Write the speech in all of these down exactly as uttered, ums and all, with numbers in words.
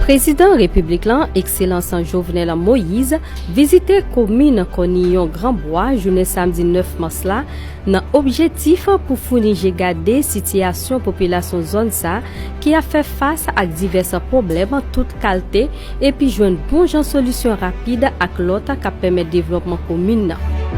Prezidan Repiblik la, Ekselans Jovenel Moïse, vizite komin Kòniyon Granbwa jounen samdi nèf mas la, nan objektif pou founi je gade sitiyasyon popilasyon zòn sa ki ap fè fas ak divès pwoblèm tout kalte epi jwenn bon jan solisyon rapid ak lòt k ap pèmèt devlòpman komin nan.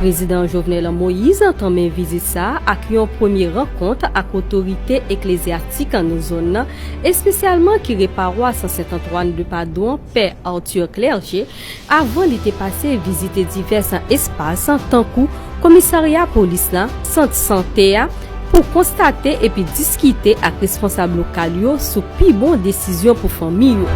Prezidan Jovenel Moïse tanmen vizit sa ak yon premye rankont ak otorite eklezyastik nan zòn nan, espesyalman kire pawas Sent Antwàn de Padon, Pè Arthur Clergé, avan li te pase vizite divès espas tankou komisarya polis la, sant sante a, pou konstate epi diskite ak responsab lokal yo sou pi bon desizyon pou fanmi yo.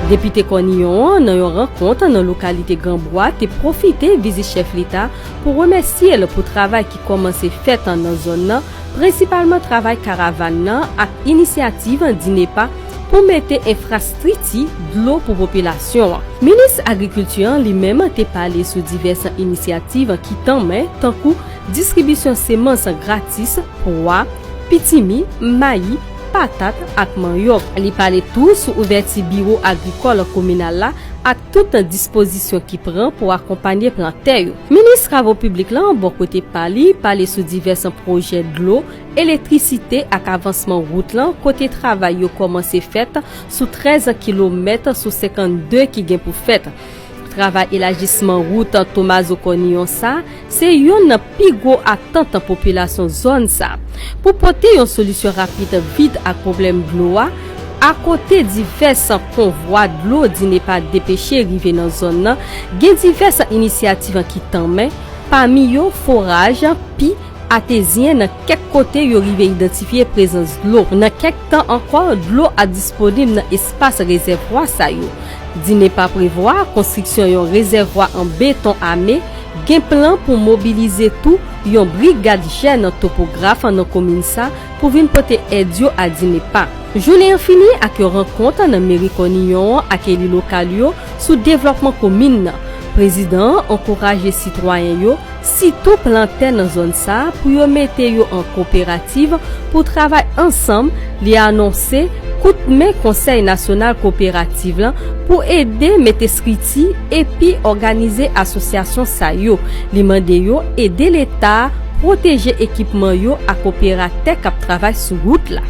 Depite Kòniyon an, nan yon rankont nan lokalite Granbwa, te pwofite vizit chèf leta pou remèsye l pou travay ki kòmanse fèt nan zòn nan, prensipalman travay karavàn nan ak inisyativ DINEPA pou mete enfrastrikti dlo pou popilasyon an. Minis Agrikilti an li menm te pale sou divès inisyativ ki tanmen, tankou distribisyon semans gratis, pwa, pitimi, mayi, patat ak manyòk. Li pale tou sou ouvèti biwo agrikòl kominal la ak tout dispozisyon ki pran pou akonpanye plantè yo. Minis Travo Piblik la, bò kote pa li, pale sou divès pwojè dlo, elektrisite ak avansman wout lan, kote travay yo kòmanse fèt sou trèz kilomèt sou senkannde ki gen pou fèt. Travay elajisman wout Tomazo Kòniyon sa, se youn nan pi gwo atant popilasyon zòn sa. Pou pote yon solisyon rapid vit ak pwoblèm dlo a, akote divès konvwa dlo DINEPA depeche rive nan zòn nan, gen divès inisyativ ki tanmen, pami yo foraj, pi, atezyen nan kèk kote yo rive idantifye prezans dlo. Nan kèk tan ankò, dlo ap disponib nan espas rezèvwa sa yo. DINEPA prevwa konstriksyon yon rezèvwa an beton ame, gen plan pou mobilize tou yon brigad jèn topograf nan komin sa pou vin pote èd yo a DINEPA. Jounen an fini ak yon rankont nan meri Kòniyon an ak eli lokal yo sou devlòpman komin nan. Prezidan an ankouraje sitwayen yo, sitou plantè nan zòn sa a, pou yo mete yo an koperativ pou travay ansanm. Li anonse kout men Konsèy Nasyonal Koperativ la pou ede mete estrikti epi òganize asosyasyon sa yo. Li mande yo ede Leta pwoteje ekipman yo ak operatè k ap travay sou wout la.